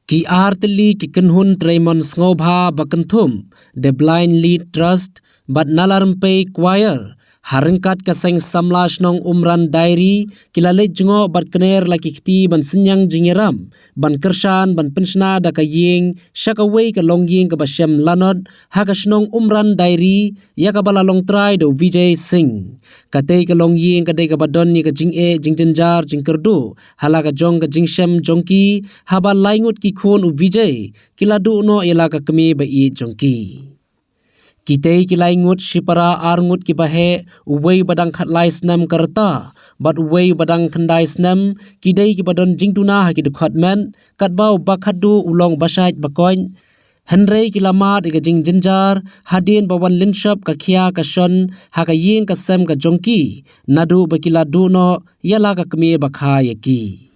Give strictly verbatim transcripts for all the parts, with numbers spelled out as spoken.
Ki ar tylli ki kynhun treimon sngewbha ba kynthup The Blind Lead Trust bad Nalarympei Choir, ha ryngkat ka seng samla shnong Umran Diary, ki la leit jngoh bad kner la ki kti ban synñiang jingïarap, ban kyrshan, ban pynshna da ka ïing sha kawei ka longïing kaba shem lanot ha ka shnong Umran Diary, ïa kaba la long trai da u Vijay Singh. Katei ka longïing ka dei kaba don ïa ka jingeh, jingjynjar, jingkyrduh ha la ka jong ka jingshem jong ki, haba lai ngut ki khun u Vijay ki la duh noh ïa la ka kmie ba ïeit jong ki. Kitei ki lai ngut, shipara ar ngut kiba heh, uwei ba dang khatlai snem ka rta bad uwei ba dang khyndai snem, ki dei kiba don jingduna ha ki dkhot met, katba u ba khatduh u long ba shait ba koit. Hynrei ki la mad ïa ka jingjynjar hadien ba wan lynshop ka khia ka shon ha ka ïing ka sem ka jong ki, naduh ba ki la duh noh ïa la ka kmie ba kha ïa ki.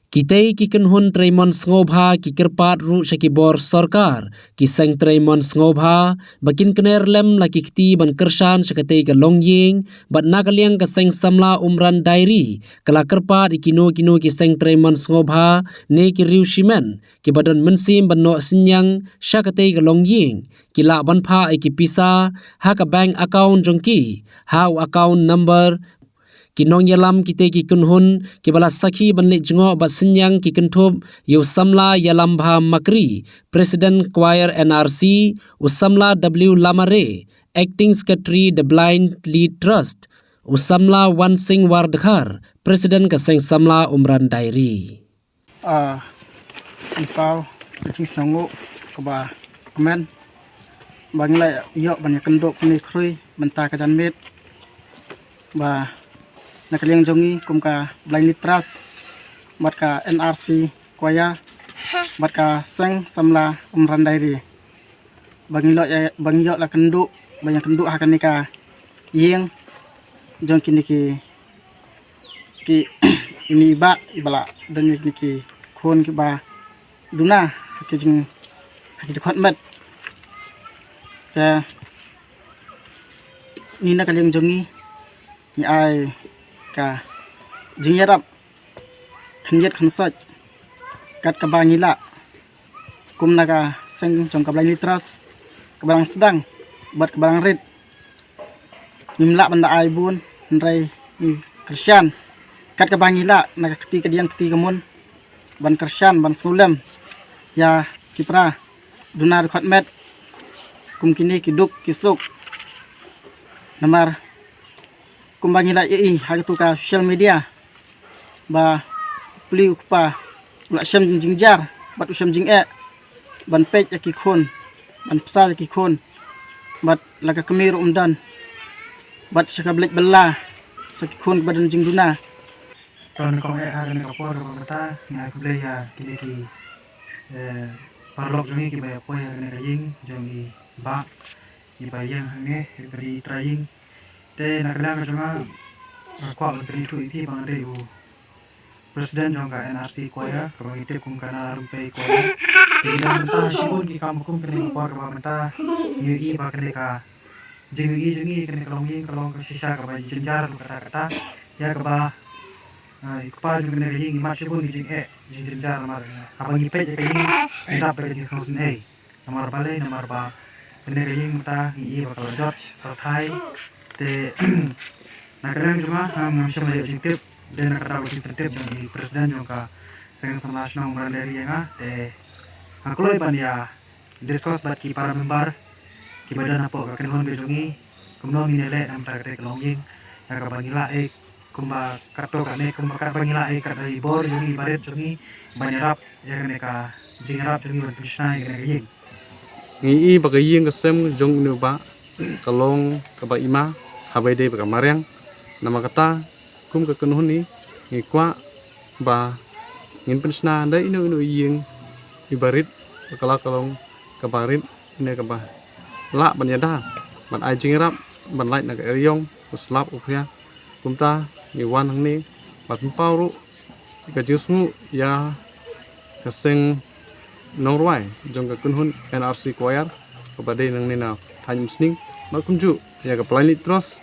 Kitei ki kynhun treimon sngewbha ki kyrpad ruh sha ki bor sorkar, ki seng treimon sngewbha, ba kin kner lem la ki kti ban kyrshan sha katei ka longïing, bad na ka liang ka seng samla Umran Diary ka la kyrpad ïa kino kino ki seng treimon sngewbha ne ki riew shimet kiba don mynsiem ban noh synñiang sha katei ka longïing, ki lah ban phah ïa ki pisa ha ka bank account jong ki, ha u account number. Ki nongïalam kitei ki kynhun kiba la sakhi ban leit jngoh bad synñiang ki kynthup ïa u samla Ïalambha Makri, President Choir N R C, u samla W Lamare, Acting Secretary The Blind Lead Trust, u samla Wansing Wardkhar, President ka seng samla Umran Diary. Ah, ngi paw ka jingsngewnguh kaba kmen ba ngi la ïoh ban ïakynduh kane khrui mynta ka janmiet, ba na ka liang jong ngi kum ka Blind Lead Trust bad ka N R C Choir bad ka seng samla Umran Diary, ba ngi ïoh, ba ngi ïoh la kynduh, ba ïakynduh ha kane ka ïing jong kine ki, ki, ine i bah iba la don ïa kine ki khun kiba duna ha ki jing, ha ki dkhot met. Te ngi na ka liang jong ngi, ngi ai ka jingïarap khyndiat khynsoit kat kaba ngi lah, kum na ka seng jong ka Blind Lead Trust, kaba dang sdang bad kaba dang rit. Ngim lah ban da ai bun, hynrei ngi kyrshan kat kaba ngi lah na ka kti kadiang kti kamon, ban kyrshan, ban sngewlem ïa ki para duna dkhot met kum kine ki duk ki suk. Namar kumba ngi la ïohi ha katu ka social media, ba u pli u kpa u la shem jingjynjar bad u shem jingeh ban peit ïa ki khun, ban pynshna ïa ki khun, bad la ka kmie ruh um don, bad sha ka beit bylla sha ki khun kiba don jingduna. To, nyngkong eh ha kane ka por kaba mynta ngi ai khublei ïa kine ki, eh, paralok jong ngi kiba ïa poi ha kane ka ïing jong i bah, iba ïeng hangne, iba dei i trai ïing. Te na ka liang ka jong nga, nga kwah ban pynithuh ïa phi ba nga dei u President jong ka N R C Choir, kaba ngi tip kum ka Nalarympei Choir. Te ngi dang mynta shibun ki kam kum kane ka por kaba mynta ngi ïohi ba kane ka jingïohi jong ngi kane ka longïing ka long ka shisha kaba jynjar ruh katta katta. Ïa kaba, ah, i kpa jong kane ka ïing i mad shibun ki jingeh jingjynjar namar haba ngi peit ïa ka ïing ngi dap da ka jingsngewsynei. Namar balei, namar ba kane ka ïing mynta ngi i ba ka la jot, ka la thai. Te na ka liang jong nga ngam, ngam shym la ïoh jingtip, dei na ka daw ka jingpyntip jong i President jong ka Seng Samla Shnong Umran Diary ïa nga, te nga kloi ban ïa discuss bad ki para member kiba don hapoh ka kynhun ka jong ngi, kumno ngin ïa leh na ka bynta kata ka longïing, ïa kaba ngi lah eh, kumba katto katne, kumba katba ngi lah eh, katba i bor jong ngi, i barit jong ngi, ban ïarap ïa kane ka jingïarap jong ngi ban pynshna ïa kane ka ïing. Ngi i ba ka ïing ka sem jong une u bah ka long kaba ima, haba ïadei bad ka mariang. Namar kata, kum ka kynhun ngi, ngi kwah ba ngin pynshna da ino ino i ïing iba rit, ba ka la ka long kaba rit ne kaba lah ban ïada ban ai jingïarap, ban lait na ka eriong, u slap u phiah. Kumta ngi wan hangne ban pynpaw ruh ka jingsngew ïa ka seng nongrwai jong ka kynhun N R C Choir kaba dei nangne na thaiñ Umsning, bad kumjuh ïa ka Blind Lead Trust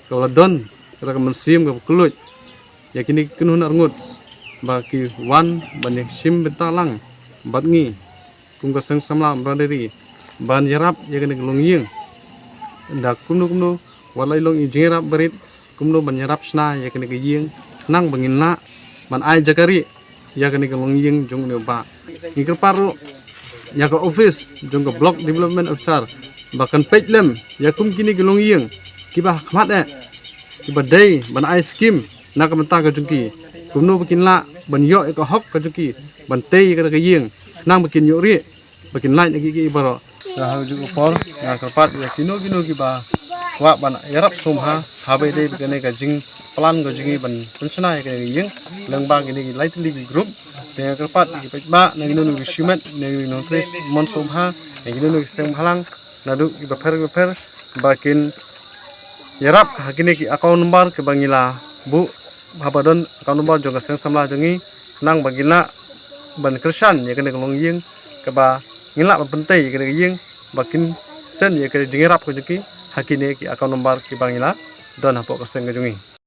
kaba la don kata ka mynsiem kaba kylluid ïa kine ki kynhun arngut ba ki wan ban ïashim bynta lang bad ngi kum ka seng samla Umrandari ban ïarap ïa kane ka longïing. Da kumno kumno wat la i long i jingïarap barit kumno ban ïarap shna ïa kane ka ïing khnang ba ngin lah ban ai jaka rieh ïa kane ka longïing jong une u bah. Ngi kyrpad ruh ïa ka office jong ka Block Development Officer ba kan peit lem ïa kum kine ki longïing kiba ha khmat eh kiba dei ban ai skim na ka bynta ka jong ki, kumno ba kin lah ban ïoh ïa ka hok ka jong ki ban tei ïa kata ka ïing khnang ba kin ïoh rieh ba kin lait na ki ki baroh. Nga ha ju por nga kyrpad ïa kino kino kiba kwah ban ïarap sum ha haba dei ba kane ka jingplan ka jong ngi ban pynshna ïa kane ka ïing lyngba kine ki lai tylli ki group. Te nga kyrpad ïa ki paidbah na kino kino ki shimet na kino kino ki mon sum ha na kino kino ki seng bhalang naduh kiba pher kiba pher ba kin ïarap ha kine ki account number kiba ngi la buh haba don account number jong ka seng samla jong ngi khnang ba kin lah ban kyrshan ïa kane ka longïing kaba ngin lah ban pyntei ïa kane ka ïing ba kin send ïa ka jingïarap ka jong ki ha kine ki account number kiba ngi la don hapoh ka seng ka jong ngi.